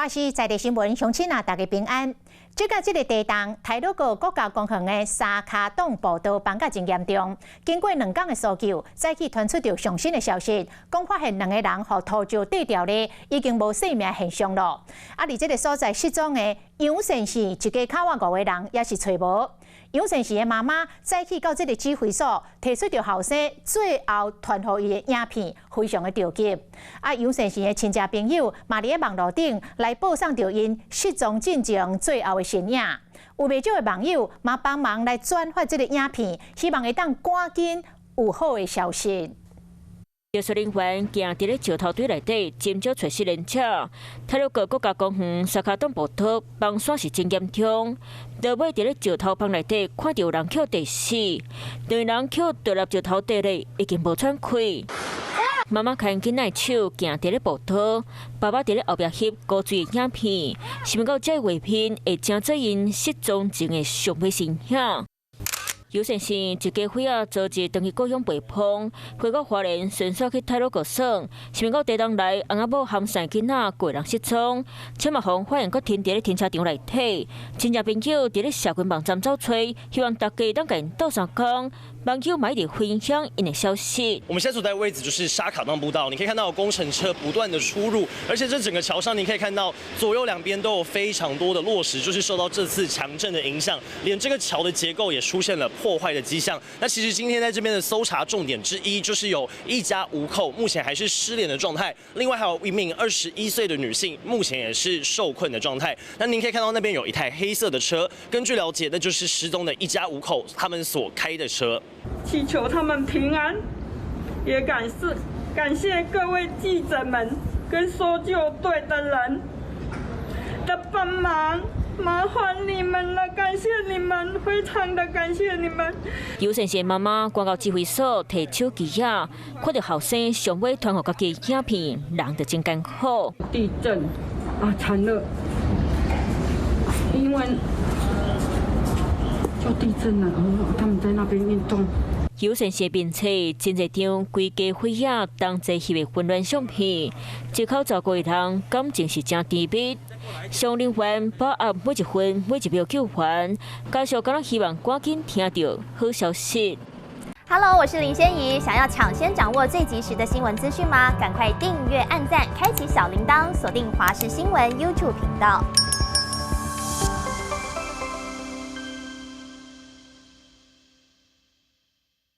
華視在地新聞，鄉親啊，大家平安。這個這个地動，太魯閣國家公園的沙跤洞步道崩甲真嚴重。經過2工的搜救，早起傳出著上新的消息，講發現兩个人予塗石綴牢咧，已經無生命現象囉。啊，佇這个所在失蹤的楊善士一家口仔五个人也是揣無。楊善士的媽媽早起到這个指揮所，提出著後生最後傳予伊的影片，非常的著急。啊，楊善士的親戚朋友嘛佇咧網路頂來報送著𪜶失蹤進前最後的身影。有袂少的網友嘛幫忙來轉發這个影片，希望會當趕緊有好的消息。技術人員行佇咧石頭堆內底尋找揣失聯者。太魯閣國家公園沙跤洞步道崩山是真嚴重，落尾佇咧石頭縫內底看著有人予綴死，兩人予墜入石頭底咧，已經無喘氣。媽媽牽囡仔的手行佇咧步道，爸爸佇咧後壁翕高水的影片，想袂到這個畫面會成做𪜶失蹤前的上尾身影。尤先生一家伙仔昨日轉去故鄉陪伴，飛到花蓮，順紲去太魯閣耍，想袂到地動來，翁仔某含三个囡仔過人失蹤，且嘛予發現閣停佇咧停車場內底，親戚朋友佇咧社群網站走揣，希望大家當共𪜶鬥相共，網友嘛一直分享𪜶的消息。我們現在所在位置就是沙卡洞步道，你可以看到工程車不斷的出入，而且這整個橋上你可以看到左右兩邊都有非常多的落石，就是受到這次強震的影響，連這個橋的結構也出現了破壞的跡象。那其實今天在這邊的搜查重點之一，就是有一家五口目前還是失聯的狀態，另外還有一名21歲的女性，目前也是受困的狀態。那您可以看到那邊有一台黑色的車，根據了解，那就是失蹤的一家五口他們所開的車。祈求他們平安，也感謝感謝各位記者們跟搜救隊的人的幫忙。麻煩你們了，感謝你們，非常的感謝你們。尤先生媽媽趕到指揮所提手機仔，看著後生上尾傳予家己影片，人就真艱苦。地震啊，慘了，因為就地震了，哦，他們在那邊運動。尤先生面冊真濟張規家伙仔同齊翕的溫暖相片，一口照顧的人感情是誠甜蜜。傷人員把握每一分每一秒救援，家屬敢若希望趕緊聽著好消息。 Hello，我是林仙怡，想要搶先掌握最及時的新聞資訊嗎？趕快訂閱、按讚、開啟小鈴鐺，鎖定華視新聞 YouTube 頻道。